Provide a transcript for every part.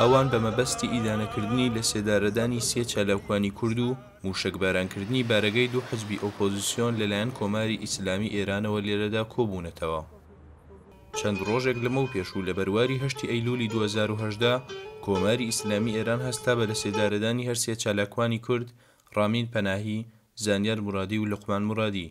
ئەوان بە مەبەستی ئیدانەکردنی لەسێدارەدانی سێ چالاکوانی کورد و مووشەکبارانکردنی بارەگای دوو حزبی ئۆپۆزیسیۆن لەلایەن کۆماری ئیسلامی ئێرانەوە لێرەدا کۆبوونەتەوە. چەند ڕۆژێک لەمەوپێش و لە بەرواری هەشتی ئەیلوولی 2018، کۆماری ئیسلامی ئێران هەستا بە لەسێدارەدانی هەر سێ چالاکوانی کورد ڕامین پەناهی، زانیار مورادی و لوقمان مورادی.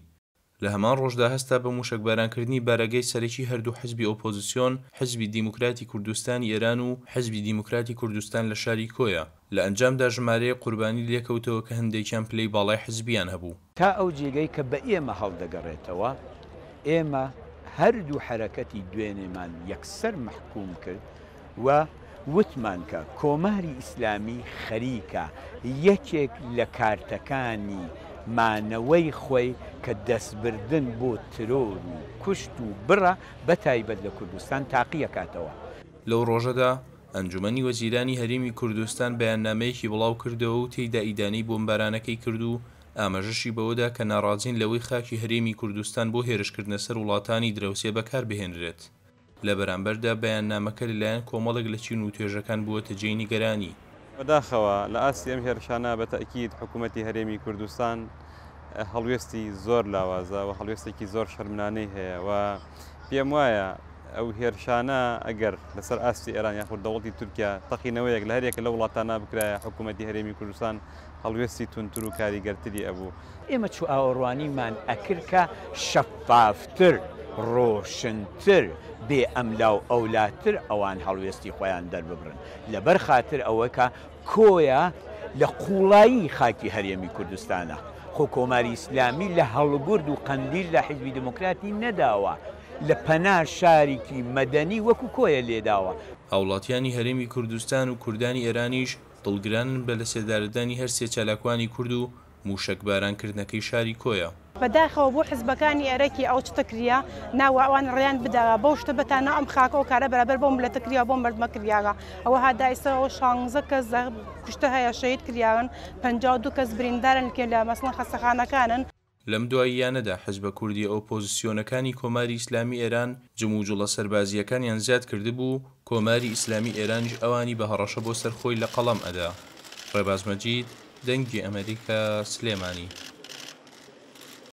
لە هەمان ڕۆژدا هەستا بە مووشەکبارانکردنی بارەگای سەرەکی هەردوو حزبی ئۆپۆزسیۆن، حزبی دیموکراتی کوردستانی ئێران و حزبی دیموکراتی کوردستان لە شاری کۆیە. لە ئەنجامدا ژمارەیەک قوربانی لێکەوتەوە کە هەندێکیان پلەی باڵای حزبییان هەبوو. تا ئەو جێگەی کە بە ئێمە هەڵدەگەڕێتەوە، ئێمە هەردوو حەرەکەتی دوێنێمان یەکسەر مەحکووم کرد و وتمان کە کۆماری ئیسلامی خەریکە یەکێک لە کارتەکانی مانەوەی خۆی کە دەستبردن بۆ ترۆر و کوشت و بڕە بە تایبەت لە کوردستان تاقیەکاتەوە. لەو ڕۆژەدا ئەنجومەنی وەزیرانی هەرێمی کوردستان بەیاننامەیەکی بڵاوکردەوە و تێیدا ئیدانەی بۆمبارانەکەی کرد و ئاماژەشی بەوەدا کە ناڕازین لەوەی خاکی هەرێمی کوردستان بۆ هێرشکردنە سەر وڵاتانی دراوسێ بەکاربهێنرێت. لە بەرامبەردا بەیاننامەکە لەلایەن کۆمەڵێک لە چین و توێژەکان بووەتە جێی نیگەرانی. بەداخەوە لە ئاستی ئەم هێرشانە بە تەئکید حکوومەتی هەرێمی کوردستان هەڵوێستی زۆر لاوازە و هەڵوێستێکی زۆر شەرمنانەی هەیە و پێم وایە ئەو هێرشانە ئەگەر لەسەر ئاستی ئێران یاخود دەوڵەتی تورکیا تەقینەوەیەک لە هەریەکە لە وڵاتانە بکرایە حکوومەتی هەرێمی کوردستان هەڵوێستی توندتر و کاریگەرتری ئەبوو. ئێمە چآوەڕوانیمان ئەکرد کە شەفافتر، ڕۆشنتر، بێ ئەملاو ئەولاتر ئەوان هەڵوێستی خۆیان دەرببڕن. لەبەر خاتر ئەوە کە کۆیە لە قووڵایی خاکی هەرێمی کوردستانە. خۆ کۆماری ئیسلامی لە هەڵگورد و قەندیل لە حیزبی دێموکراتی نەداوە، لە پەنا شاریکی مەدەنی وەکوو کۆیە لێداوە. هاوڵاتیانی هەرێمی کوردستان و کوردانی ئێرانیش دڵگرانن بە لەسێدارەدانی هەر سێ چالاکوانی کورد و مووشەکباران کردنەکەی شاری کۆیە. بەداخەوە بۆ حزبەکانی ئێرەکی ئەو چتە کریا ناوە ئەوان ڕێیان بداوە بەو شتە بەتانە ئەم خاکە ئەو کارە بەرابەر بەو ملەتە کریا بۆ مردمە کریاگە ئەوە هادا ئیسە ئەو شانزە کەس کوشتە هەیە شەهید کریاون 52 کەس بریندارن کێ لە مەسڵەن خەستەخانەکانن. لەم دواییانەدا حزبە کوردییە ئۆپۆزسیۆنەکانی کۆماری ئیسلامی ئێران جموجوڵە سەربازییەکانیان زیاد کردبوو و کۆماری ئیسلامی ئێرانیش ئەوانی بە هەڕەشە بۆ سەر خۆی لە قەڵەم ئەدا. ڕێباز مەجید، دەنگی ئەمەریکا، سلێمانی.